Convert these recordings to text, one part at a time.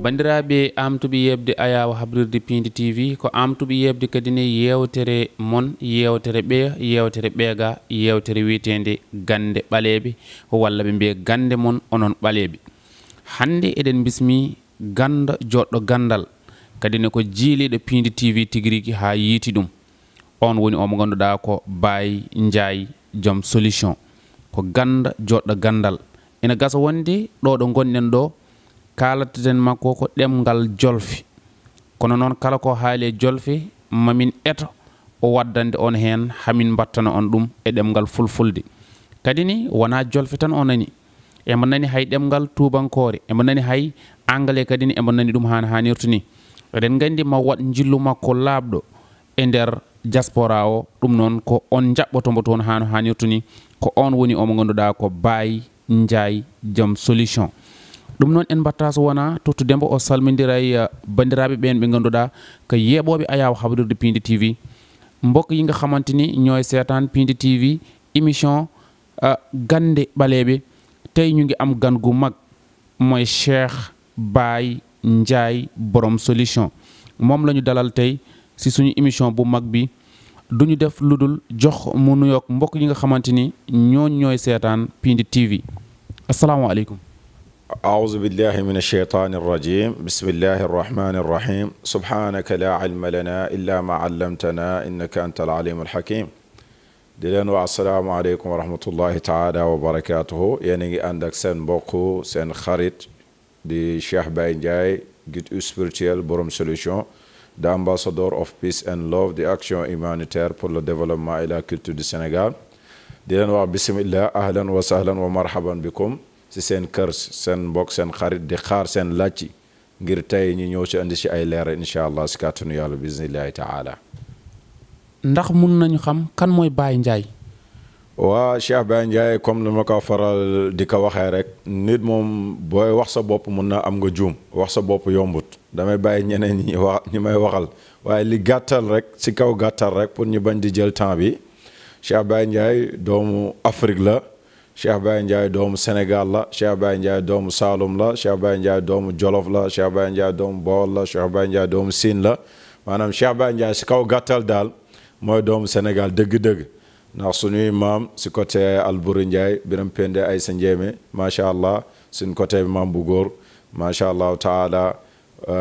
bandiraɓe amtuɓe yebde ayawa habrirde Pindi TV ko amtuɓe yebde kadi ne yewtere mon yewtere ɓeega yewtere wiyetede gande ɓaleɓe walla ɓe mbiya gande mon onon ɓaleɓe. hande eɗen bismi ganda joɗɗo gandal kadi ne ko jiiliɗo Pindi TV tigirigui ha yiiti ɗum. on woni omo ganduɗa ko Baye Ndiaye joom solution ko ganda joɗɗo gandal. ina gasa wonde ɗo gonɗen ɗo kalataten makko ko ɗemgal jolfe, kono noon kala ko haali e jolfe mamin eto o waddande on hen hamin battana on ɗum e ɗemgal fulfulde. kadi ni wona jolfe tan o nani, emo nani hay ɗemgal tubankore, emo nani hay anglais, kadi ni emo nani ɗum han hanirta ni. eɗen gandi ma wat jillu makko labɗo e nder diaspora o, ɗum noon ko on jaɓɓotomo toon han hanirta ni. ko on woni omo ganduɗa ko Baye Ndiaye joom solution. ɗum noon en batta so wona tottudembo o salmodira e bandiraɓe ɓen ɓe ganduɗa ko yeɓoɓe ayaw habrirde Pindi TV. mbokk yi nga xamanteni ñooy seetaan Pindi TV émission gande ɓaleɓe. tey ñu ngi am gan gu mag mooy Cheikh Baye Ndiaye borom solution. moom la ñu dalal tey si suñu émission bu mag bi. duñu def ludul jox mu nuyoog mbokk yi nga xamanteni ñooy seetaan Pindi TV. asalaamaaleykum. أعوذ بالله من الشيطان الرجيم بسم الله الرحمن الرحيم سبحانك لا علم لنا إلا ما علمتنا إنك أنت العليم الحكيم دلن والسلام عليكم ورحمة الله تعالى وبركاته. يعني عندك سن بوكو سن خريط دي شيخ باي Ndiaye guide spirituel borom solution, the ambassador of peace and love, the action humanitaire pour le développement et la culture du Sénégal. دلن وبسم أهلا وسهلا ومرحبا بكم si seen kër seen mbokk seen xarit di xaar seen laaj ngir tey ñu ñëw ci andi ci ay leer incha allah si kàttanu yàlla bismillahi taala. ndax mun nañu xam kan mooy Baye Ndiaye. waa Cheikh Baye Ndiaye comme ni ma ko faral di ko waxee rek, nit moom booy wax sa bopp mun na am nga juum, wax sa bopp yombut. damay bàyyi ñeneen ñi may waxal waaye li gàttal rek si kaw gàttal rek pour ñu bañ di jël temps bi. Cheikh Baye Ndiaye doomu Afrique la. Cheikh Baye Ndiaye doomu Sénégal la. Cheikh Baye Ndiaye doomu Saloum la. Cheikh Baye Ndiaye doomu Jolof la. Cheikh Baye Ndiaye doomu Bawol la. Cheikh Baye Ndiaye doomu Sine la. maanaam Cheikh Baye Ndiaye si kaw gàttal daal mooy doomu Sénégal dëgg-dëgg. ndax suñuy maam si côté Alburi Ndiaye Biram Pende Aysa Ndiémé macha allah suñ côté maam bu góor macha allah taala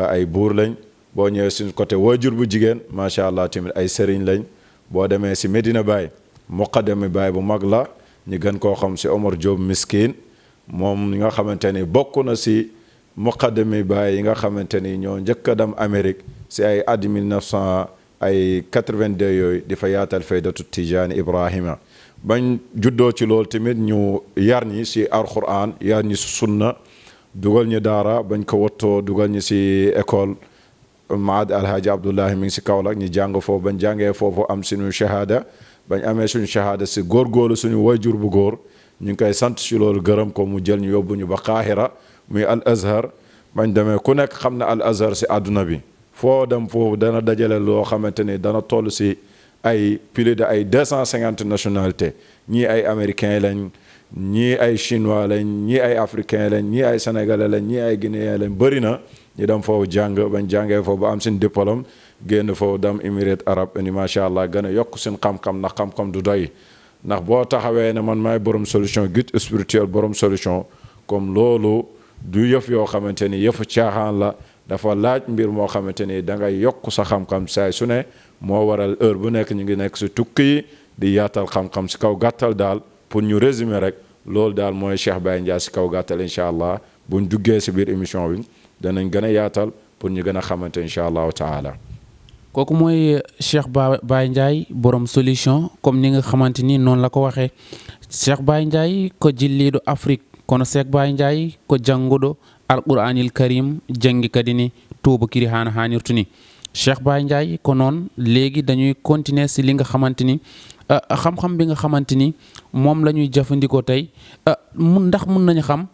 ay buur lañ. boo ñëwee suñ côté waajur bu jigéen macha allah tamit ay sëriñ lañ. boo demee si Medina Baye muqaddami Baye bu mag la. ñu gën koo xam si Omar Diop Miskin moom nga xamante ni bokk na si muqaddami Baye yi nga xamante ni ñoo njëkk a dem Amérique si ay at 1982 yooyu di fa yaatal faydatu Tijaani Ibrahima. bañ juddoo ci loolu tamit ñu yar ñi si alquran yar ñi si sunna dugal ñu daara bañ ko wottoo dugal ñu si école Maad Alhaji Abdullahi mi ngi si Kaolack ñu jàng foofu bañ jàngee foofu am suñu shahada. bañ amee suñu shahada si góorgóorlu suñu wayjur bu góor ñu ngi koy sant si loolu gërëm ko mu jël ñu yóbbu ñu ba Qahira muy Al Azhar. bañ demee ku nekk xam na Al Azhar si àdduna bi foo dem foofu dana dajale loo xamante ni dana toll si ay plus de ay 250 nationalités. ñii ay américains lañ, ñii ay chinois lañ, ñii ay africains lañ, ñii ay sénégalais lañ, ñii ay guinéens lañ. bëri na ñu dem foofu jàng bañ jàngee foofu ba am seen diplôme génn foofu dem Émirats arabes unis macha allah gën a yokk seen xam-xam ndax xam-xam du doy. ndax boo taxawee ne man maay borom solution guide spirituel borom solution comme loolu du yëf yoo xamante ni yëfu caaxaan la. dafa laaj mbir moo xamante ni da ngay yokk sa xam-xam saay su ne moo waral heure bu nekk ñu ngi nekk si tukki yi di yaatal xam-xam si kaw gàttal daal pour ñu résumer rek loolu daal mooy Cheikh Baye Ndiaye si kaw gàttal incha allah buñ duggee si biir émission bi danañ gën a yaatal pour ñu gën a xamante incha allahu taala. kooku mooy Cheikh Baye Ndiaye borom solution comme ni nga xamante ni noonu la ko waxee. Cheikh Baye Ndiaye ko jilliɗo Afrique kono Cheikh Baye Ndiaye ko jannguɗo alqur'anil karim jangi kadi ni tubakiri hana hanirtu ni. Cheikh Baye Ndiaye ko noon léegi dañuy continuer si li nga xamante ni xam-xam bi nga xamante ni moom la ñuy jëfandikoo tey ndax mun nañu xam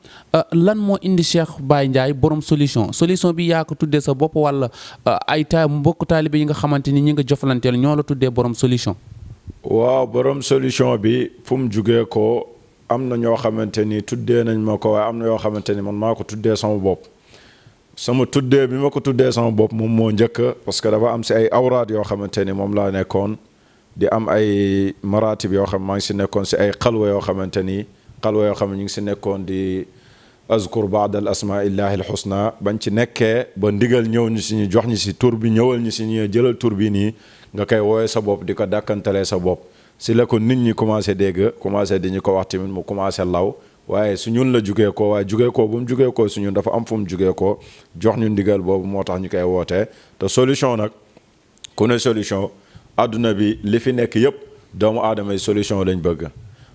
lan moo indi Cheikh Baye Ndiaye borom solution bi yaa ko tuddee sa bopp wala ay mbokk taalibe yi nga xamante ni ñi nga jëflanteel ñoo la tuddee borom solution. waaw borom solution bi fu mu jugee ko am na ñoo xamante ni tuddee nañ ma ko waaye am na yoo xamante ni man maa ko tuddee sama bopp sama tuddee bi ma ko tuddee sama bopp moom moo njëkk parce que dafa am si ay awraat yoo xamante ni moom laa nekkoon di am ay maratib yoo xam maa ngi si nekkoon si ay xalwa yoo xamante ni xalwa yoo xam ne ñu ngi si nekkoon di azkur baad al asmaa illahi al husna bañ ci nekkee ba ndigal ñëw ñu si ñu jox ñi si tur bi ñëwal ñi si ñu jëlal tur bi nii nga koy wooye sa bopp di ko dàkkantalee sa bopp si la ko nit ñi commencé dégg commencé di ñu ko wax tamit mu commencé law waaye su ñun la jugee ko waaye jugee ko bu mu jugee ko su ñun dafa am fu mu jugee ko jox ñu ndigal boobu moo tax ñu koy wootee te solution nag ku ne solution adduna bi li fi nekk yëpp doomu aadama yi solution lañ bëgg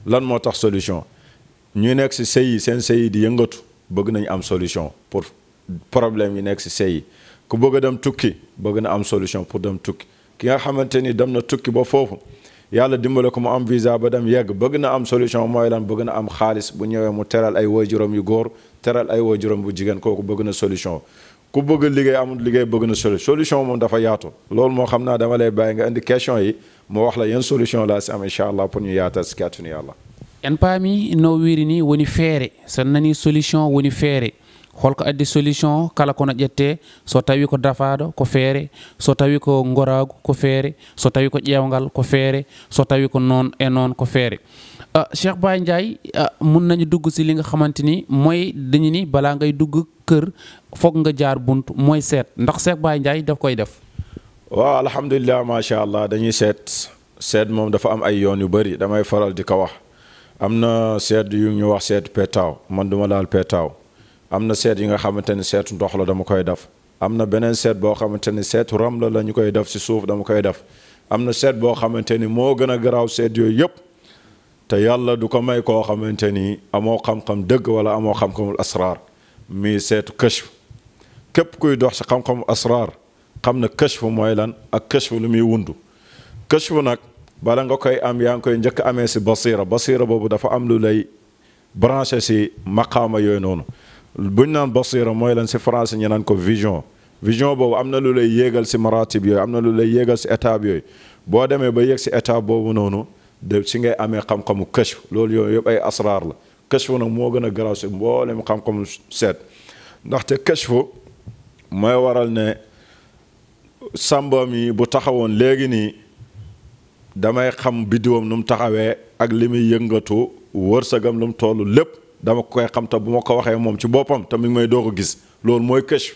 lan moo tax solution ñu nekk si sëy yi seen sëy yi di yëngatu bëgg nañ am solution pour problème yi nekk si sëy yi ku bëgg a dem tukki bëgg na am solution pour dem tukki ki nga xamante ni dem na tukki ba foofu yàlla dimbale ko mu am visa ba dem yegg bëgg na am solution mooy lan bëgg na am xaalis bu ñëwee mu teral ay waajuram yu góor teral ay waajuram bu jigéen kooku bëgg na solution ku bëgg liggéey amul liggéey bëgg na solution moom dafa yaatu loolu moo xam naa dama lay bàyyi nga indi question yi moo wax la yan solution laa si am incha allah pour ñu yaatal si kàttanu yàlla en paami no wirini woni feere so nani solution woni feere holko addi solution kala kono ƴette so tawi ko dafaɗo ko feere so tawi ko goragu ko feere so tawi ko ƴewgal ko feere so tawi ko noon e noon ko feere Cheikh Baye Ndiaye mun nañu dugg si li nga xamante ni mooy dañu ni balaa ngay dugg kër foog nga jaar bunt mooy seet ndax Cheikh Baye Ndiaye daf koy def waaw alhamdulilah macha allah dañuy seet moom dafa am ay yoon yu bëri damay faral di ko wax am na seet yu ñu wax seetu petaaw man duma laal petaaw am na seet yi nga xamante ni seetu ndox la dama koy def am na beneen seet boo xamante ni seetu ram la ñu koy def si suuf dama koy def am na seet boo xamante ni moo gën a garaaw seet yooyu yëpp te yàlla du ko may koo xamante ni amoo xam-xam dëgg wala amoo xam-xamul asraar mi seetu kashf képp kuy dox si xam-xamul asraar xam na kashf mooy lan ak kashf lu muy wundu kashf nag bala nga koy am yaa ngi koy njëkk amee si basira boobu dafa am lu lay branché si maqaama yooyu noonu buñ naan basira mooy lan si français ñu naan ko vision boobu am na lu lay yéegal si maratib yooyu am na lu lay yéegal si étape yooyu boo demee ba yéeg si étape boobu noonu de si ngay amee xam-xamu kashf loolu yooyu yëpp ay asraar la kashf nag moo gën a garaaw si mboolem xam-xamu seet ndaxte kashf mooy waral ne sàmba mi bu taxawoon léegi nii damay xam biddiwam nu mu taxawee ak li muy yëngatu wërsëgam lu mu toll lépp dama koy xam te bu ma ko waxee moom ci boppam te mi ngi may doo ko gis loolu mooy kashf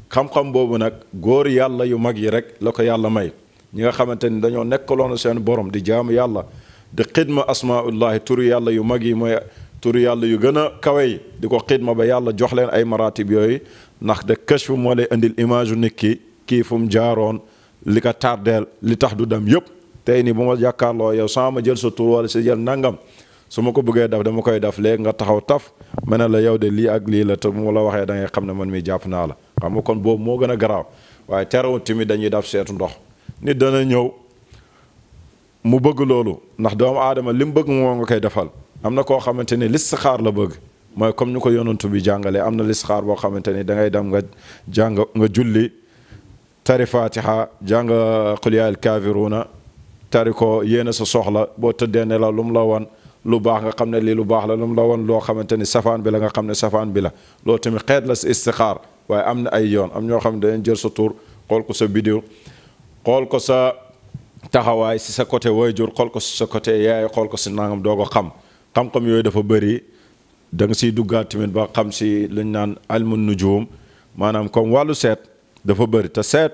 xam-xam boobu nag góor yàlla yu mag yi rek la ko yàlla may ñi nga xamante ni dañoo nekkaloon seen borom di jaamu yàlla di xidma asmaullahi turu yàlla yu mag yi mooy turu yàlla yu gën a kawe yi di ko xidma ba yàlla jox leen ay maratib yooyu ndax de kashf moo lay indil image u nit ki kii fu mu jaaroon li ko tardeel li tax du dem yëpp tey nii bu ma jàkkaarloo yow sama ma jël sa tur wala si jël nangam su ma ko bëggee def dama koy def léegi nga taxaw taf ma ne la yow de lii ak lii la te bu ma la waxee da ngay xam ne man mi jàpp naa la xam nga kon boobu moo gën a garaaw waaye terewul tamit dañuy def seetu ndox nit dana ñëw mu bëgg loolu ndax doomu aadama li mu bëgg moo nga koy defal am na koo xamante ni listixaar la bëgg mooy comme ni ko yonantu bi jàngalee am na listixaar boo xamante ni da ngay dem nga jàng nga julli tari fatiha jàng qul yaa al kaafiruuna tari ko yéena sa soxla boo tëddee ne la lu mu la wan lu baax nga xam ne lii lu baax la lu mu la wan loo xamante ni safaan bi la nga xam ne safaan bi la loolu tamit xeet la si istixaar waaye am na ay yoon am ñoo xam ne dañu jël sa tur xool ko sa biddiw xool ko sa taxawaay si sa côté waajur xool ko si sa côté yaay xool ko si nangam doo ko xam-xam yooyu dafa bëri da nga siy duggaat tamit ba xam si luñ naan almun nujum maanaam comme wàllu seet dafa bëri te seet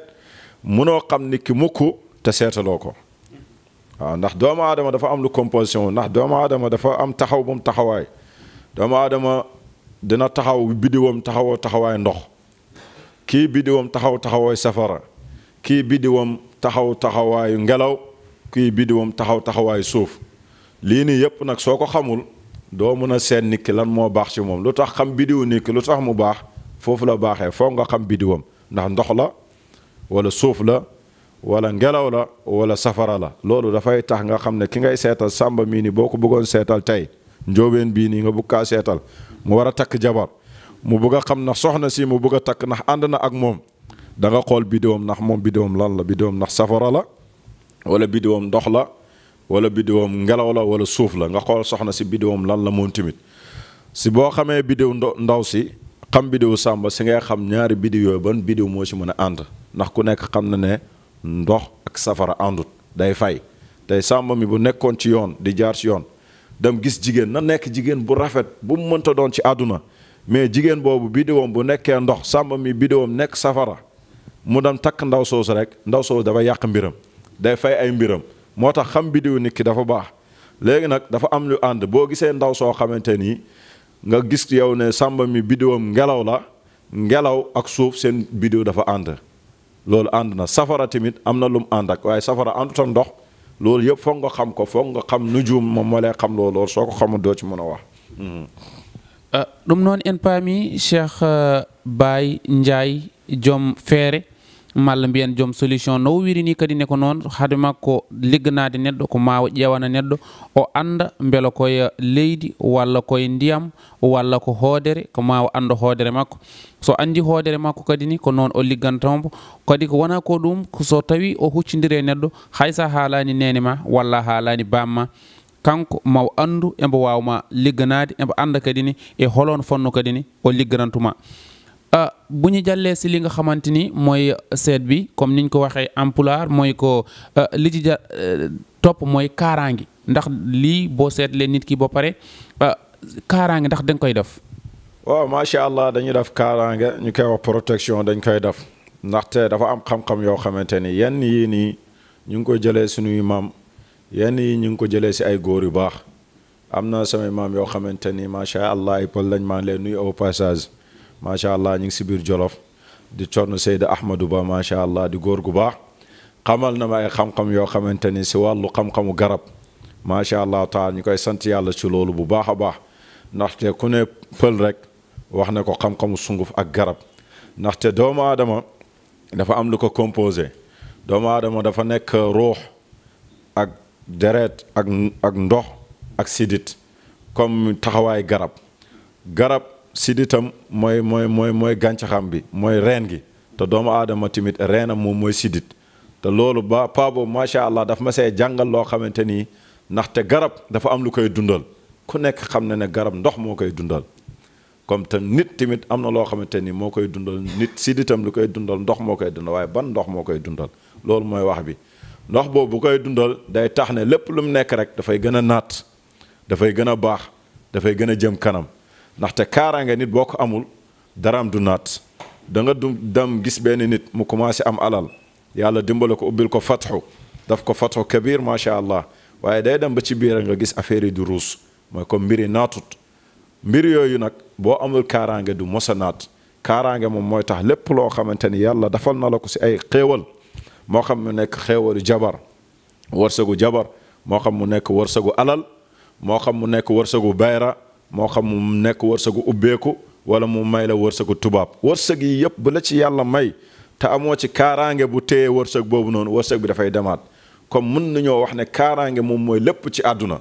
munoo xam nit ki mukk te seetaloo ko waaw ndax doomu aadama dafa am lu composition ndax doomu aadama dafa am taxaw bu mu taxawaay doomu aadama dina taxaw biddiwam taxawaay ndox kii biddiwam taxawaay safara kii biddiwam taxawaayu ngelaw kii biddiwam taxawaayu suuf lii nii yëpp nag soo ko xamul doo mën a seet nit ki lan moo baax ci moom lu tax xam biddiwu nit ki lu tax mu baax foofu la baaxee foog nga xam biddiwam ndax ndox la wala suuf la wala ngelaw la wala safara la loolu dafay tax nga xam ne ki ngay seetal sàmba mii nii boo ko bëggoon seetal tey njóobeen bii nii nga bëgg kaa seetal mu war a takk jabar mu bëgg a xam na soxna si mu bëgg a takk ndax ànd na ak moom da nga xool biddiwam ndax moom biddiwam lan la biddiwam ndax safara la wala biddiwam ndox la wala biddiwam ngelaw la wala suuf la nga xool soxna si biddiwam lan la moom tamit si boo xamee biddiw ndaw si xam biddiw sàmba si ngay xam ñaari biddiw yooyu ban biddiw moo ci mën a ànd ndax ku nekk xam na ne ndox ak safara àndut day fay tey sàmba mi bu nekkoon ci yoon di jaar ci yoon dem gis jigéen na nekk jigéen bu rafet bu mu mënta doon ci àdduna mais jigéen boobu biddiwam bu nekkee ndox sàmba mi biddiwam nekk safara mu dem takk ndaw soosu rek ndaw soosu dafa yàq mbiram day fay ay mbiram moo tax xam biddiw nit ki dafa baax léegi nag dafa am lu ànd boo gisee ndaw soo xamante nii nga gis yow ne sàmba mi biddiwam ngelaw la ngelaw ak suuf seen biddiw dafa ànd loolu ànd na safara tamit am na lu mu ànd ak waaye safara àndut ak ndox loolu yëpp foog nga xam ko foog nga xam nujum moom moo lay xam loolu soo ko xamul doo ci mën a wax ɗum noon en paami Cheikh Baye Ndiaye joom feere malla mbiyen joom solution no wiri ni kadi ne ko noon hade makko ligganade neɗɗo ko mawa ƴewana neɗɗo o anda beela koye leydi walla koye ndiyam walla ko hoodere ko mawa anda hoodere makko so andi hoodere makko kadi ni ko noon o liggantombo kadi ko wona ko ɗum so tawi o huccidiri e neɗɗo haysa haalani nene ma walla haalani bamma kanko maw andu embo wawma ligganade embo anda kadi ni e holon fonno kadi ni o ligganantuma bu ñu jàllee si li nga xamante ni mooy seet bi comme niñ ko waxee en pulaar mooy ko li ci topp mooy kaaraange ndax lii boo seetlee nit ki ba pare kaaraange ndax da nga koy def. waaw macha allah dañuy def kaaraange ñu koy wax protection dañ koy def ndaxte dafa am xam-xam yoo xamante ni yenn yii nii ñu ngi ko jëlee suñuy maam yenn yi ñu ngi ko jëlee si ay góor yu baax am na samay maam yoo xamante ni macha allah ay pël lañ maa leen nuyu au passage. macha allah ñu ngi si biir Jolof di Corno Seyda Ahmadou Ba macha allah di góor gu baax xamal na ma ay xam-xam yoo xamante ni si wàllu xam-xamu garab macha allah taala ñu koy sant yàlla ci loolu bu baax a baax ndaxte ku ne pël rek wax ne ko xam-xamu sunguf ak garab ndaxte doomu aadama dafa am lu ko composé doomu aadama dafa nekk ruux ak deret ak ndox ak sidit comme taxawaay garab siditam mooy gàncaxam bi mooy reen gi te doomu aadama tamit reenam moom mooy sidit te loolu ba pa boobu macha allah daf ma see jàngal loo xamante ni ndaxte garab dafa am lu koy dundal ku nekk xam na ne garab ndox moo koy dundal comme te nit tamit am na loo xamante ni moo koy dundal nit siditam lu koy dundal ndox moo koy dundal waaye ban ndox moo koy dundal loolu mooy wax bi ndox boobu bu koy dundal day tax ne lépp lu mu nekk rek dafay gën a naat dafay gën a baax dafay gën a jëm kanam ndaxte kaaraange nit boo ko amul daraam du naat da nga dem gis benn nit mu commencé am alal yàlla dimbale ko ubbil ko fatxu daf ko fatxu kabir macha allah waaye day dem ba ci biir nga gis affaire yi du ruus mooy comme mbiri naatut mbir yooyu nag boo amul kaaraange du mos a naat kaaraange moom mooy tax lépp loo xamante ni yàlla dafal na la ko si ay xéewal moo xam mu nekk xéewalu jabar wërsëgu jabar moo xam mu nekk wërsëgu alal moo xam mu nekk wërsëgu bayra moo xam mu nekk wërsëgu ubbeeku wala mu may la wërsëgu tubaab wërsëg yi yëpp bu la ci yàlla may te amoo ci kaaraange bu téye wërsëg boobu noonu wërsëg bi dafay demaat comme mën nañoo wax ne kaaraange moom mooy lépp ci àdduna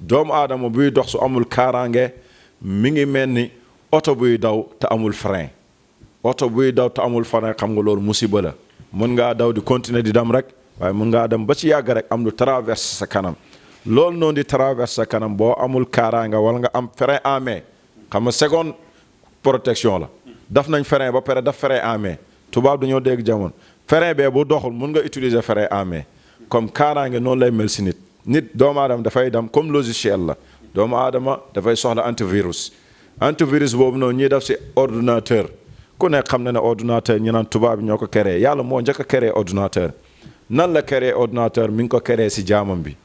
doomu aadama buy dox su amul kaaraange mi ngi mel ni oto buy daw te amul frein oto buy daw te amul frein xam nga loolu musiba la mën ngaa daw di continuer di dem rek waaye mën ngaa dem ba ci yàgg rek am lu traverse sa kanam loolu noonu di traverse sa kanam boo amul kaaraange wala nga am frein en main xam nga seconde protection la daf nañ frein ba pare daf frein en main tubaab dañoo dégg jamono frein bee bu doxul mun nga utiliser frein en main comme kaaraange noonu lay mel si nit doomu aadama dafay dem comme logiciel la doomu aadama dafay soxla antivirus boobu noonu ñuy def si ordinateur ku nekk xam na ne ordinateur ñu naan tubaab bi ñoo ko créé yàlla moo njëkk a créé ordinateur nan la créé ordinateur mi ngi ko créé si jaamam bi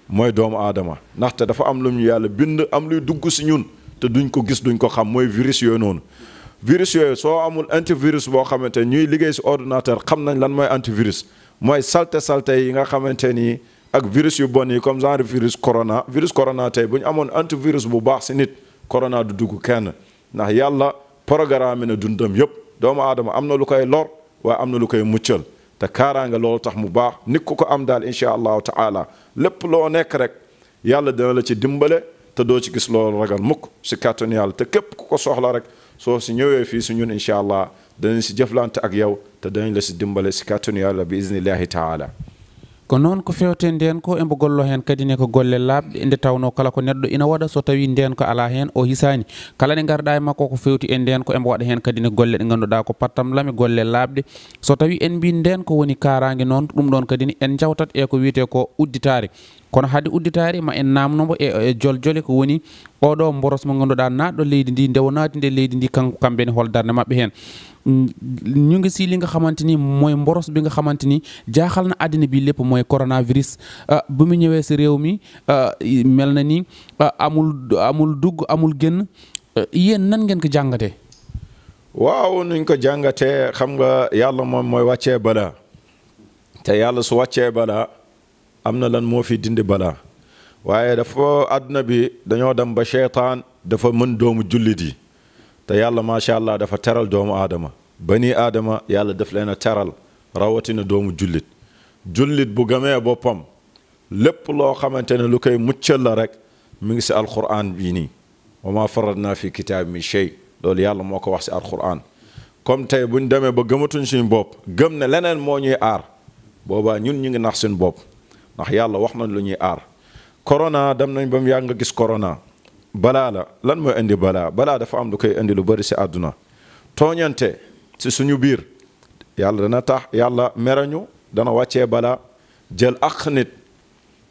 mooy doomu aadama ndaxte dafa am lu ñu yàlla bind am luy dugg si ñun te duñ ko gis duñ ko xam mooy virus yooyu noonu virus yooyu soo amul antivirus boo xamante ñuy liggéey si ordinateur xam nañ lan mooy antivirus mooy salte yi nga xamante ni ak virus yu bon yi comme genre virus corona tey bu ñu amoon antivirus bu baax si nit corona du dugg kenn ndax yàlla programme na dundam yëpp doomu aadama am na lu koy lor waaye am na lu koy muccal te kaaraange loolu tax mu baax nit ku ko am daal incha allahu taala lépp loo nekk rek yàlla dina la ci dimbale te doo ci gis loolu ragal mukk si kàttanu yàlla te képp ku ko soxla rek soo si ñëwee fii si ñun incha allah danañ si jëflante ak yow te danañ la si dimbale si kàttanu yàlla bi iznillahi taala ko noon ko fewte nden ko embo gollo hen kadi ne ko golle labɗe nde tawno kala ko neɗɗo ina waɗa so tawi nden ko ala hen o hisani kala ne garɗa e makko ko fewti e nden ko embo waɗa hen kadi ne golle ɗe ganduɗa ko pattam lami golle labɗe so tawi en mbi nden ko woni karangue noon ɗum ɗon kadi ni en jawtat e ko wiyete ko udditare kono haade udditare ma en namnomo e joljole ko woni oɗo boros mo ganduɗa naɗɗo leydi ndi nde wonati nde leydi ndi kamɓe ne hol darde mabɓe hen ñu ngi si li nga xamante ni mooy mboros bi nga xamante ni jaaxal na àddina bi lépp mooy coronavirus bu mu ñëwee si réew mi mel na ni amul dugg amul génn yéen nan ngeen ko jàngatee. waaw nuñ ko jàngatee xam nga yàlla moom mooy wàccee balaa te yàlla su wàccee balaa am na lan moo fi dindi balaa waaye dafa àdduna bi dañoo dem ba seytaan dafa mën doomu jullit yi te yàlla macha allah dafa teral doomu aadama bani aadama yàlla daf leen a teral rawatina doomu jullit bu gamee boppam lépp loo xamante ne lu koy muccal la rek mi ngi si alquran bii nii wa ma faradna fi kitaab min shay loolu yàlla moo ko wax si alquran comme tey buñ demee ba gëmatuñ suñu bopp gëm ne leneen moo ñuy aar boobaa ñun ñu ngi nax suñu bopp ndax yàlla wax nañ lu ñuy aar corona dem nañ ba mu yàgg nga gis corona balaa la lan mooy indi balaa dafa am lu koy indi lu bëri si àdduna tooñante si suñu biir yàlla dana tax yàlla merañu dana wàccee balaa jël ak nit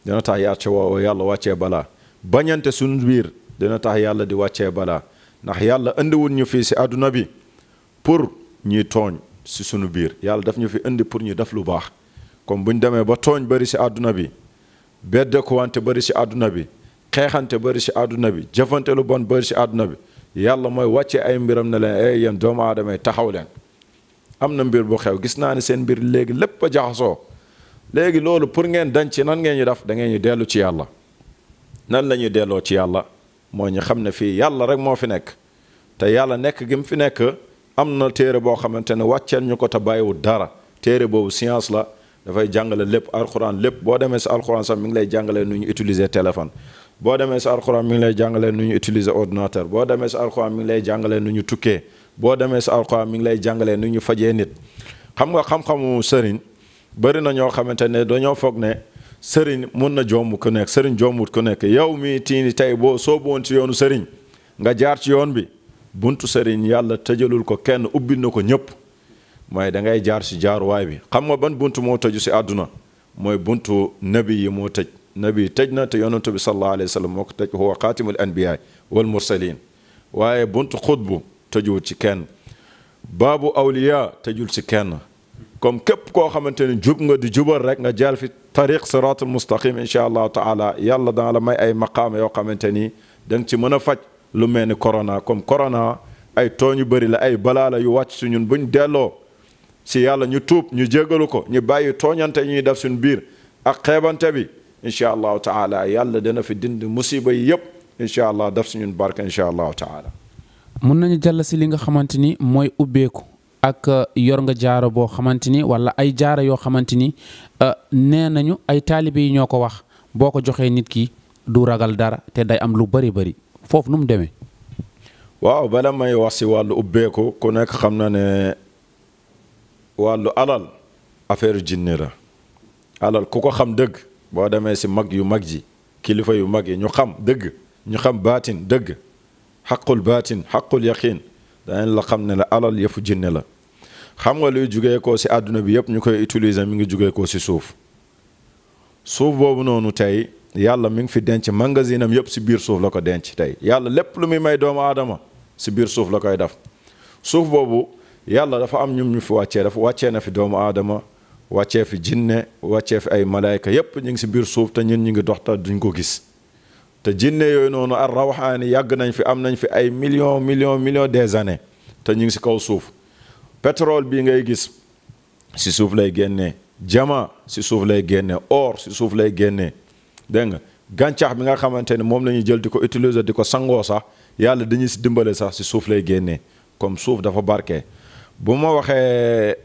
dana tax yàlla wàccee balaa bañante suñu biir dana tax yàlla di wàccee balaa ndax yàlla indiwul ñu fii si àdduna bi pour ñuy tooñ si suñu biir yàlla daf ñu fi indi pour ñu def lu baax comme buñ demee ba tooñ bëri si àdduna bi beddeekuwante bëri si àdduna bi xeexante bëri si àdduna bi jëfante lu bon bëri si àdduna bi yàlla mooy wàcce ay mbiram ne leen yéen doomu aadama yi taxaw leen am na mbir bu xew gis naa ne seen mbir léegi lépp a jaxasoo léegi loolu pour ngeen dañ ci nan ngeen ñu def da ngeen ñu dellu ci yàlla nan la ñuy delloo ci yàlla moo ñu xam ne fii yàlla rek moo fi nekk te yàlla nekk gi mu fi nekk am na téere boo xamante ne wàcceel ñu ko te bàyyiwul dara téere boobu science la dafay jàngale lépp alxuraan lépp boo demee si alxuraan sax mi ngi lay jàngalee nu ñu utiliser téléphone boo demee si alxuraan mi ngi lay jàngalee nu ñu utiliser ordinateur boo demee si alxuraan mi ngi lay jàngalee nu ñu tukkee boo demee si alxuraan mi ngi lay jàngalee nu ñu fajee nit xam nga xam-xamu sëriñ bëri na ñoo xamante ne dañoo foog ne sëriñ mun na jomb ku nekk sëriñ jombut ku nekk yow mi tiini tey boo soobu woon ci yoonu sëriñ nga jaar ci yoon bi buntu sëriñ yàlla tëjalul ko kenn ubbil na ko ñëpp mooy da ngay jaar si jaaruwaay bi xam nga ban buntu moo tëju si àdduna mooy buntu nabi yi moo tëj nabi yi tëj na te yonentu bi sallallahu alayhi wa sallam moo ko tëj huwa xaatimul anbiyaay wal mursalin waaye buntu xutbu tëjuwul ci kenn baabu awliya tëjul ci kenn comme képp koo xamante ne jub nga di jubal rek nga jaar fi tariq siratul mustaqim incha allahu taala yàlla dana la may ay maqaama yoo xamante ni da nga ci mën a faj lu mel ni corona comme corona ay tooñ yu bëri la ay balaa la yu wàcc si ñun buñ delloo si yàlla ñu tuub ñu jégalu ko ñu bàyyi tooñante ñuy def suñu biir ak xeebante bi incha allahu taala yàlla dana fi dindi musiba yi yëpp incha allah def si ñun barke incha allahu taala. mun nañu jàll si li nga xamante ni mooy ubbeeku ak yor nga jaaro boo xamante ni wala ay jaara yoo xamante ni nee nañu ay taalibe yi ñoo ko wax boo ko joxee nit ki du ragal dara te day am lu bëri bëri foofu nu mu demee. waaw bala may wax si wàllu ubbeeku ku nekk xam na ne wàllu alal affaire jinne la alal ku ko xam dëgg boo demee si mag yu mag ji kilifa yu mag yi ñu xam dëgg ñu xam baatin dëgg xaqul baatin xaqul yaqin danañ la xam ne la alal yëfu jinne la xam nga luy jugee ko si àdduna bi yëpp ñu koy utiliser mi ngi jugee ko si suuf boobu noonu tey yàlla mi ngi fi denc magasin am yëpp si biir suuf la ko denc tey yàlla lépp lu muy may doomu aadama si biir suuf la koy def suuf boobu yàlla dafa am ñum ñu fi wàccee dafa wàccee na fi doomu aadama wàccee fi jinne wàccee fi ay malaayka yëpp ñu ngi si biir suuf te ñun ñu ngi dox te duñ ko gis te jinne yooyu noonu ar rawaxaani yàgg nañ fi am nañ fi ay millions des années te ñu ngi si kaw suuf pétrole bii ngay gis si suuf lay génnee jama si suuf lay génnee or si suuf lay génnee dégg nga gàncax bi nga xamante ne moom la ñuy jël di ko utiliser di ko sangoo sax yàlla dañuy si dimbale sax si suuf lay génnee comme suuf dafa barke bu ma waxee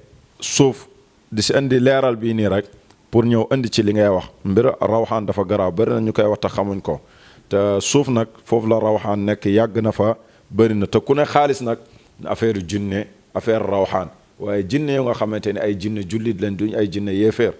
suuf di si indi leeral bii nii rek pour ñëw indi ci li ngay wax mbir rawaxaan dafa garaaw bëri na ñu koy wax te xamuñ ko te suuf nag foofu la rawaxaan nekk yàgg na fa bëri na te ku ne xaalis nag affaire jinne affaire rawaxaan waaye jinne yoo nga xamante ne ay jinne jullit leen duñ ay jinne yéeféer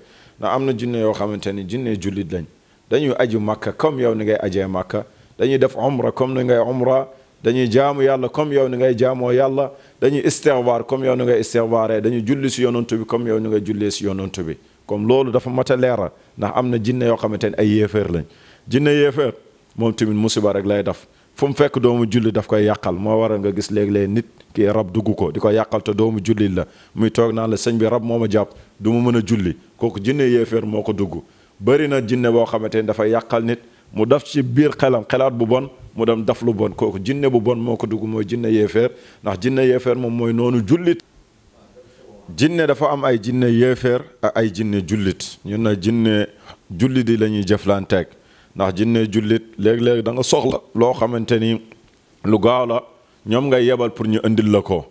na am na jinne yoo xamante ni jinne jullit lañ dañuy aju makka comme yow ni ngay ajee makka dañuy def umra comme ni ngay umra dañuy jaamu yàlla comme yow ni ngay jaamoo yàlla dañuy istighfar comme yow ni ngay istighfaree dañuy julli si yonantu bi comme yow ni ngay jullee si yonantu bi comme loolu dafa mat a leeral ndax am na jinne yoo xamante ni ay yéeféer lañ jinne yéeféer moom tamit musiba rek lay def fu mu fekk doomu julli daf koy yàqal moo waral nga gis léeg-léeg nit kii rab dugg ko di ko yàqal te doomu julli la muy toog naan la sëñ bi rab moo ma jàpp du ma mën a julli kooku jinne yéeféer moo ko dugg bëri na jinne boo xamante ni dafay yàqal nit mu daf ci biir xelam xelaat bu bon mu dem daf lu bon kooku jinne bu bon moo ko dugg mooy jinne yéeféer ndax jinne yéeféer moom mooy noonu jullit jinne dafa am ay jinne yéeféer ak ay jinne jullit ñun na jinne jullit yi la ñuy jëflanteeg ndax jinne jullit léeg-léeg da nga soxla loo xamante ni lu gaaw la ñoom ngay yebal pour ñu indil la ko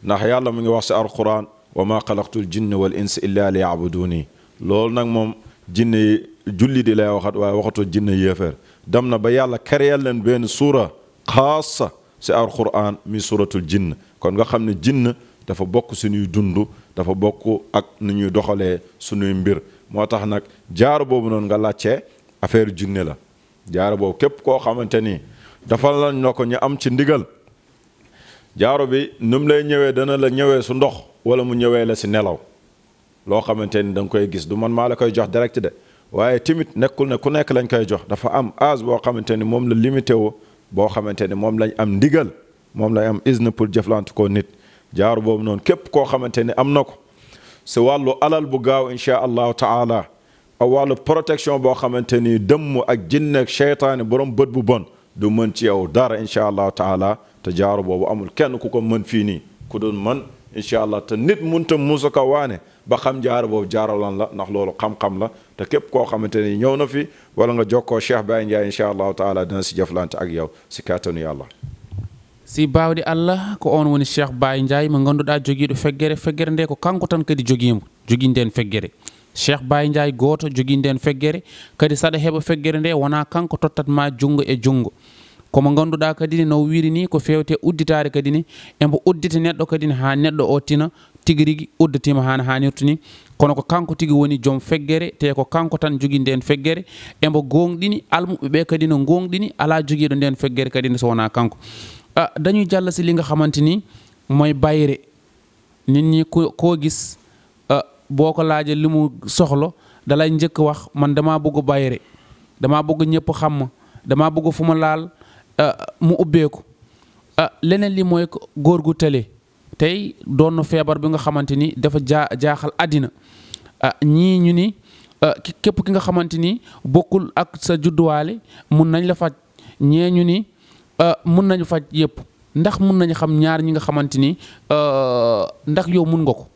ndax yàlla mu ngi wax si alquran wa ma xalaqtul jinne wal insa illa li yabuduni loolu nag moom jinne jullit yi lay waxat waaye waxatul jinne yéeféer dem na ba yàlla créer leen benn suura xaasa si alquran mi suratul jinn kon nga xam ne jinn dafa bokk suñuy dund dafa bokk ak nu ñuy doxalee suñuy mbir moo tax nag jaaru boobu noonu nga laajte affaire jinne la jaaro boobu képp koo xamante ni dafa lañ na ko ñu am ci ndigal jaaro bi nu mu lay ñëwee dana la ñëwee su ndox wala mu ñëwee la si nelaw loo xamante ni da nga koy gis du man maa la koy jox direct de waaye timit nekkul ne ku nekk lañ koy jox dafa am âge boo xamante ni moom la limité woo boo xamante ni moom lañ am ndigal moom lañ am izn pour jëflante ko nit jaaro boobu noonu képp koo xamante ni am na ko si wàllu alal bu gaaw insha allahu taala ak wàllu protection boo xamante ni dëmm ak jinne ak cheytaane borom bët bu bon du mën ci yow dara incha allahu taala te jaaro boobu amul kenn ku ko mën fii nii ku doon mën incha allah te nit munta musu ko waane ba xam jaaro boobu jaaralan la ndax loolu xam-xam la te képp koo xamante ni ñëw na fi wala nga jokkoo Cheikh Baye Ndiaye incha allahu taala dina si jëflante ak yow si kattanu yàlla si bawde Allah ko on woni Cheikh Baye Ndiaye mo ganduɗa joguiɗo feggere nde ko kanko tan kadi joguimo joguinden feggere Cheikh Baye Ndiaye goto joguinden feggere kadi saɗa heɓa feggere nde wona kanko tottatma jungo e jungo komo ganduɗa kadi ni no wiiri ni ko fewte udditare kadi ni embo uddita neɗɗo kadi ni ha neɗɗo o tina tigui rigui uddatima hano hannirta ni kono ko kanko tigui woni joom feggere te ko kanko tan jogui nden feggere embo gonɗini almuɓeɓe kadi no gonɗini ala joguiɗo nden feggere kadi ni so wona kanko dañuy jalla si li nga xamante ni mooy bayre nit ñi koo gis boo ko laajee li mu soxla dalay njëkk wax man damaa bëgg bayre damaa bëgg ñëpp xam ma damaa bëgg fu ma laal mu ubbeeku leneen li mooy góor gu tële tey doon na feebar bi nga xamante ni dafa jaaxal àddina ñii ñu ni képp ki nga xamante ni bokkul ak sa judduwaale mun nañ la faj ñee ñu ni mun nañu faj yëpp ndax mun nañu xam ñaar ñi nga xamante ni ndax yow mun nga ko.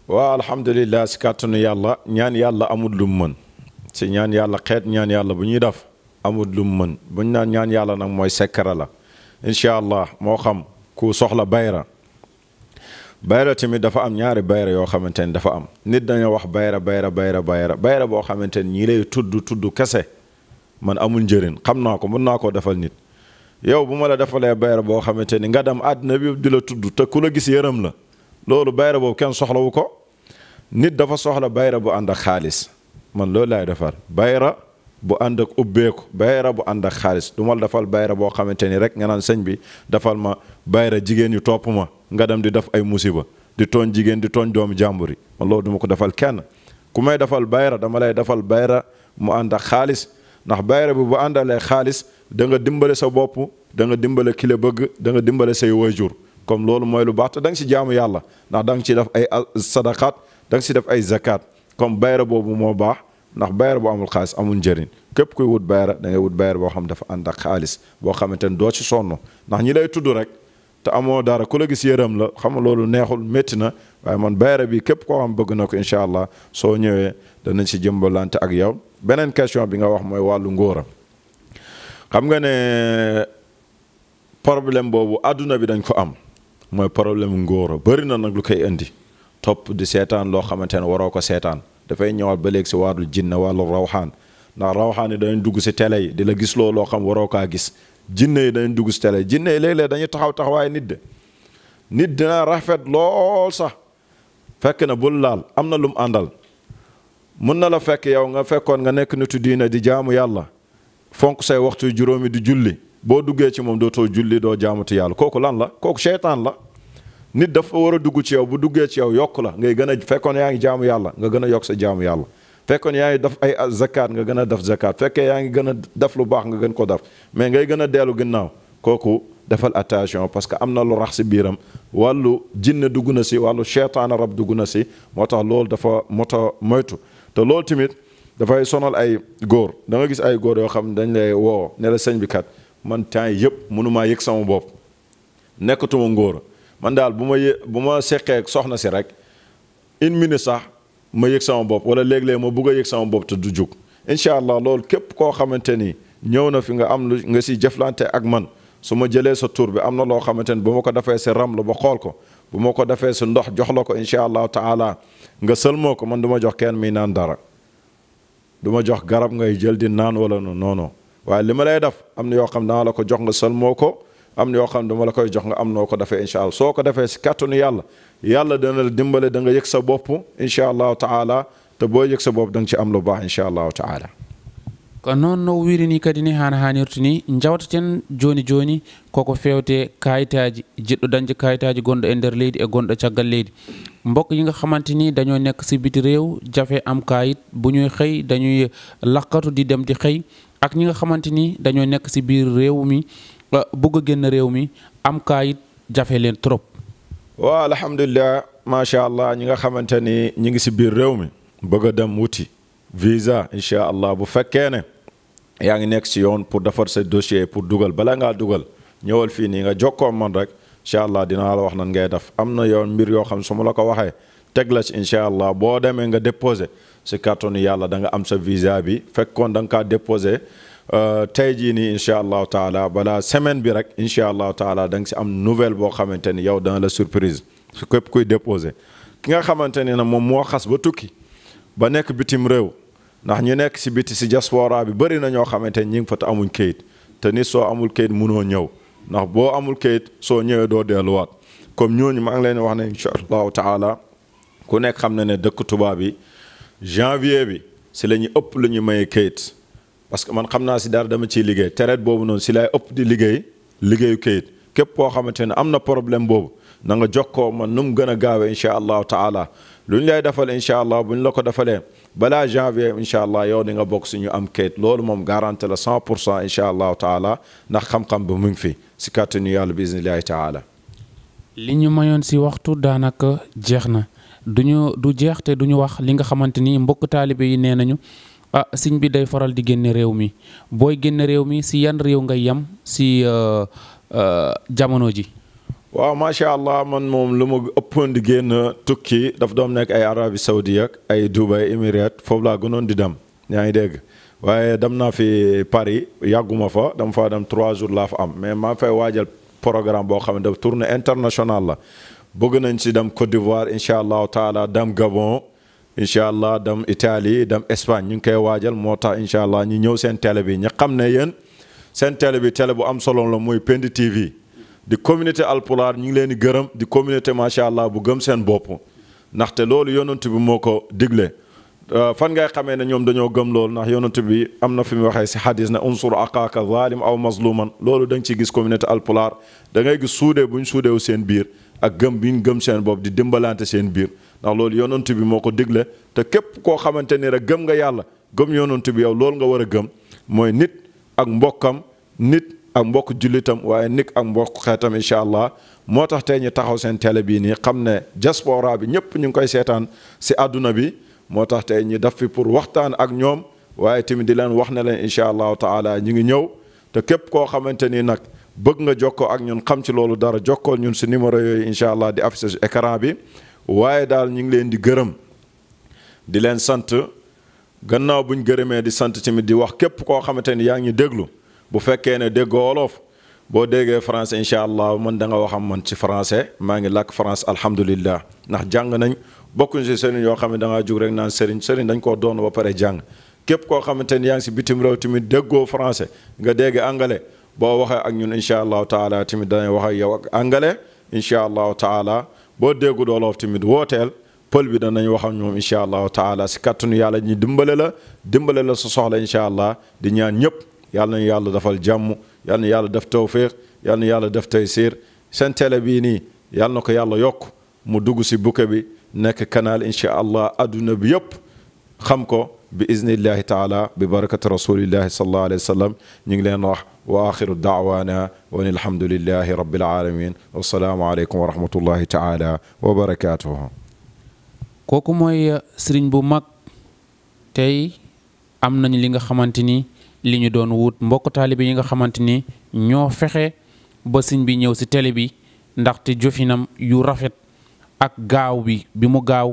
waaw alhamdulilah si kàttanu yàlla ñaan yàlla amul lu mu mën si ñaan yàlla xeet ñaan yàlla bu ñuy def amul lu mu mën buñ naan ñaan yàlla nag mooy sekkara la incha allah moo xam ku soxla bayra tamit dafa am ñaari bayra yoo xamante ni dafa am nit dañoo wax bayra boo xamante ni ñii lay tudd kese man amul njëriñ xam naa ko mën naa koo defal nit. yow bu ma la defalee bayra boo xamante ni nga dem àddina bi di la tudd te ku la gis yërëm la loolu bayra boobu kenn soxlawu ko nit dafa soxla bayra bu ànd ak xaalis man loolu laay defar bayra bu ànd ak ubbeeku bayra bu ànd ak xaalis du ma la defal bayra boo xamante ni rek nga naan sëñ bi defal ma bayra jigéen yu topp ma nga dem di def ay musiba di tooñ jigéen di tooñ doomu jàmbur yi man loolu du ma ko defal kenn ku may defal bayra dama lay defal bayra mu ànd ak xaalis ndax bayra bi bu àndalee xaalis da nga dimbale sa bopp da nga dimbale ki la bëgg da nga dimbale say waajur comme loolu mooy lu baax te da nga si jaamu yàlla ndax da nga ci def ay sadaqaat da nga si def ay zakat comme bayra boobu moo baax ndax bayra bu amul xaalis amul njëriñ képp kuy wut bayra da ngay wut bayra boo xam dafa ànd ak xaalis boo xamante ne doo ci sonn ndax ñi lay tudd rek te amoo dara ku la gis yërëm la xam nga loolu neexul métti na waaye man bayra bi képp koo xam bëgg na ko incha allah soo ñëwee danañ si jëmbalante ak yow beneen question bi nga wax mooy wàllu ngóora xam nga ne problème boobu àdduna bi dañ ko am mooy problème ngóora bëri na nag lu koy indi topp di seetaan loo xamante ne waroo ko seetaan dafay ñëwaat ba léegi si wàllu jinne wàllu rawxaan ndax rawxaan yi dañu dugg si télé yi di la gis loo xam waroo kaa gis jinne yi dañu dugg si télé yi jinne yi léeg-léeg dañuy taxawaay nit dina rafet lool sax fekk na bul laal am na lu mu àndal mun na la fekk yow nga fekkoon nga nekk nitu diine di jaamu yàlla fonk say waxtu juróomi di julli boo duggee ci moom dootoo julli doo jaamuti yàlla kooku lan la kooku seytaan la. nit dafa war a dugg ci yow bu duggee ci yow yokk la ngay gën a fekkoon yaa ngi jaamu yàlla nga gën a yokk sa jaamu yàlla fekkoon yaa ngi def ay zakat nga gën a def zakat fekkee yaa ngi gën a def lu baax nga gën ko def mais ngay gën a dellu ginnaaw kooku defal attention parce que am na lu rax si biiram wàllu jinne dugg na si wàllu seytaane rab dugg na si moo tax loolu dafa mota moytu te loolu tamit dafay sonal ay góor da nga gis ay góor yoo xam ne dañ lay woo ne la sëñ bi kat man temps yëpp mënumaa yëg sama bopp nekkatuma ngóor man daal bu ma seqee soxna si rek 1 minute sax ma yëg sama bopp wala léeg-léeg ma bugg a yëg sama bopp te du jug incha allah loolu képp koo xamante ni ñëw na fi nga am lu nga si jëflante ak man su ma jëlee sa tur bi am na loo xamante ni bu ma ko defee si ram la ba xool ko bu ma ko defee si ndox jox la ko incha allahu taala nga sëlmoo ko man du ma jox kenn muy naan dara du ma jox garab ngay jël di naan wala non waaye li ma lay def am na yoo xam dana la ko jox nga sëlmoo ko am na yoo xam dama la koy jox nga am noo ko defee incha allah soo ko defee si kàttanu yàlla dana la dimbale da nga yëg sa bopp incha allahu taala te boo yëg sa bopp da nga ci am lu baax incha allahu taala ko noon no wirini kadi ni hana hanirta ni jawtaten joni koko fewte kayitaji jiɗɗo dañde kayitaji gonɗo e nder leydi e gonɗo caggal leydi mbokk yi nga xamante ni dañoo nekk si biti réew jafe am kayit bu ñuy xëy dañuy lakkatu di dem di xëy ak ñi nga xamante ni dañoo nekk si biir réew mi bëgg a génn réew mi am kayit jafe leen trop waaw alhamdulilah macha allah ñi nga xamante ni ñi ngi si biir réew mi bëgg a dem wuti visa incha allah bu fekkee ne yaa ngi nekk si yoon pour defar sa dossier pour dugal bala ngaa dugal ñëwal fii nii nga jokkoo man rek incha allah dinaa la wax nan ngay def am na yoon mbir yoo xam su ma la ko waxee teg la ci incha allah boo demee nga déposé si kàttanu yàlla da nga am sa visa bi fekkoon da nga kaa déposé tey jii nii incha allahu taala balaa semaine bi rek incha allahu taala da nga si am nouvelle boo xamante ni yow dana la surprise su képp kuy déposé ki nga xamante ni nag moom moo xas ba tukki ba nekk bitim réew ndax ñu nekk si biti si diaspora bi bëri na ñoo xamante ni ñi ngi fa te amuñ kayit te nit soo amul kayit munoo ñëw ndax boo amul kayit soo ñëwee doo delluwaat comme ñooñu maa ngi leen wax ne incha allahu taala ku nekk xam na ne dëkk tubaab bi janvier bi si la ñuy ëpp lu ñu mayee kayit parce que man xam naa si dara dama ciy liggéey traite boobu noonu si lay ëpp di liggéeyu kayit képp koo xamante ne am na problème boobu na nga jokkoo man nu mu gën a gaawee incha allahu taala lu ñu lay defal incha allah bu ñu la ko defalee balaa janvier incha allah yow di nga bokk si ñu am kayit loolu moom garanti la 100% incha allahu taala ndax xam-xam bi mu ngi fi si kàttanu yàlla bi iznillahi taala. li ñu mayoon si waxtu daanaka jeex na du jeex te duñu wax li nga xamante ni mbokk taalibe yi nee nañu sëñ bi day faral di génne réew mi booy génne réew mi si yan réew ngay yam si jamono ji. waaw macha allah man moom lu ma ëppoon di génn tukki daf doon nekk ay Arabie Saoudite ak ay Dubai Émirats foofu laa gënoon di dem yaa ngi dégg waaye dem naa fi Paris yàgguma fa dama faa dem 3 jours laa fa am mais maa fay waajal programme boo xam ne daf tournée internationale la bëgg nañ si dem Côte d'Ivoire incha allahu taala dem Gabon incha allah dem Italie dem Espagne ñu ngi koy waajal moo tax incha allah ñu ñëw seen télé bi ñu xam ne yéen seen télé bi télé bu am solo la muy Pend TV di communauté alpulaar ñu ngi leen di gërëm di communauté macha allah bu gëm seen bopp ndaxte loolu yonent bi moo ko digle fan ngay xamee ne ñoom dañoo gëm loolu ndax yonent bi am na fi mu waxee si xadis ne unsur aqaaka zalim aw mazluman loolu da nga ciy gis communauté alpulaar da ngay gis suudee bu ñu suudeewu seen biir ak gëm bi ñu gëm seen bopp di dimbalante seen biir ndax loolu yonent bi moo ko digle te képp koo xamante ni rek gëm nga yàlla gëm yonent bi yow loolu nga war a gëm mooy nit ak mbokkam nit ak mbokk jullitam waaye nit ak mbokk xeetam incha allah moo tax tey ñu taxaw seen télé bii nii xam ne diaspora bi ñëpp ñu ngi koy seetaan si àdduna bi moo tax tey ñu def fi pour waxtaan ak ñoom waaye tamit di leen wax ne leen incha allahu taala ñu ngi ñëw te képp koo xamante ni nag bëgg nga jokkoo ak ñun xam ci loolu dara jokkool ñun si numéro yooyu incha allah di affiché si écran bi waaye daal ñu ngi leen di gërëm di leen sant gannaaw buñ gërëmee di sant tamit di wax képp koo xamante ni yaa ngi déglu bu fekkee ne déggoo wolof boo déggee français incha allah man da nga waxam man ci français maa ngi làkk France alhamdulillah ndax jàng nañ bokkuñ si sëriñ yoo xam ne da ngaa jug rek naan sëriñ dañ koo doon ba pare jàng képp koo xamante ni yaa ngi si bitim réew tamit déggoo français nga dégg anglais boo waxee ak ñun incha allahu taala tamit danañ wax ak yow ak anglais incha allahu taala boo déggu wolof tamit wooteel pël bi danañ wax ak ñoom incha allahu taala si kàttanu yàlla ñi dimbale la sa soxla incha allah di ñaan ñëpp yàlla nañu yàlla defal jàmm yàlla na yàlla def tawfiq yàlla na yàlla def taysiir seen télé bii nii yàlla na ko yàlla yokk mu dugg si bukke bi nekk canal incha allah adduna bi yëpp xam ko bi iznillahi taala bi barakati rasulillahi sallallahu alayhi wa sallam ñu ngi leen wax wa axiru daawaana wa alhamdulillahi rabbil alamin wassalaamu aleykum wa rahmatullahi taala wa barakatuhu kooku mooy sëriñ bu mag tey am nañ li nga xamante ni li ñu doon wut mbokk taalibe yi nga xamante ni ñoo fexe ba sëriñ bi ñëw si télé bi ndaxte jofinam yu rafet ak gaaw bi mu gaaw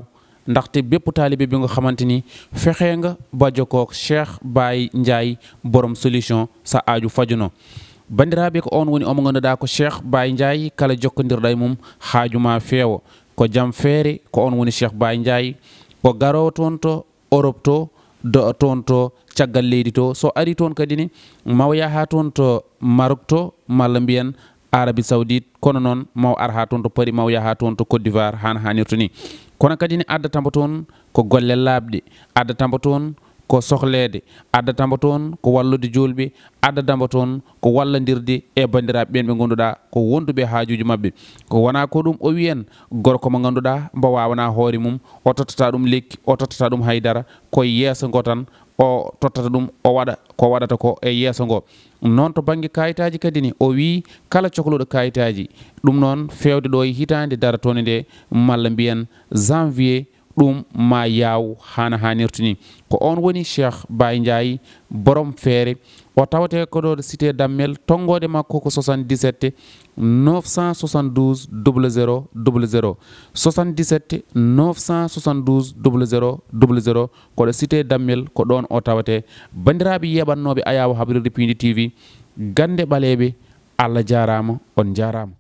ndaxte bépp taalibe bi nga xamante ni fexe nga ba jokkook Cheikh Baye Ndiaye borom solution sa aaju fajuno bandiraɓe ko on woni omo ganduɗa ko Cheikh Baye Ndiaye kala jokkodirɗa mum haajuma feewo ko jam feere ko on woni Cheikh Baye Ndiaye ko garowo toon to Europe to do toon to caggal leydi to so ari toon kadi ni maw yaha toon to Maroc to malla mbiyen Arabie Saoudite kono noon maw ar ha toon to Paris maw yaha toon to Côte d'Ivoire han hanirto ni kono kadi ni addatamo toon ko golle laaɓɗe addatamo toon ko sohlede addatamo toon ko wallude julɓe addatamo toon ko wallodirde e bandiraɓe ɓen ɓe gonduɗa ko wonduɓe haajuji mabɓe ko wona ko ɗum o wiyen gorko mo ganduɗa mbo wawana hoore mum o tottata ɗum lekki o tottata ɗum haydara koye yeeso ngo tan o tottata ɗum o waɗa ko waɗata ko e yeeso ngo noon to banggue kayitaji kadi ni o wi kala cohluɗo kayitaji ɗum noon fewde ɗo e hitande daratone nde malla mbiyen janvier ɗum ma yaw hana hanirta ni ko on woni Cheikh Baye Ndiaye borom feere o tawate ko ɗo cité dammel tongode makko ko 77 972 00 00 77 972 00 00 koɗo cité dammel ko ɗon o tawate bandiraɓe yeɓannoɓe Ayaw Habrirde Pindi TV gande ɓaleɓe Allah jarama on jarama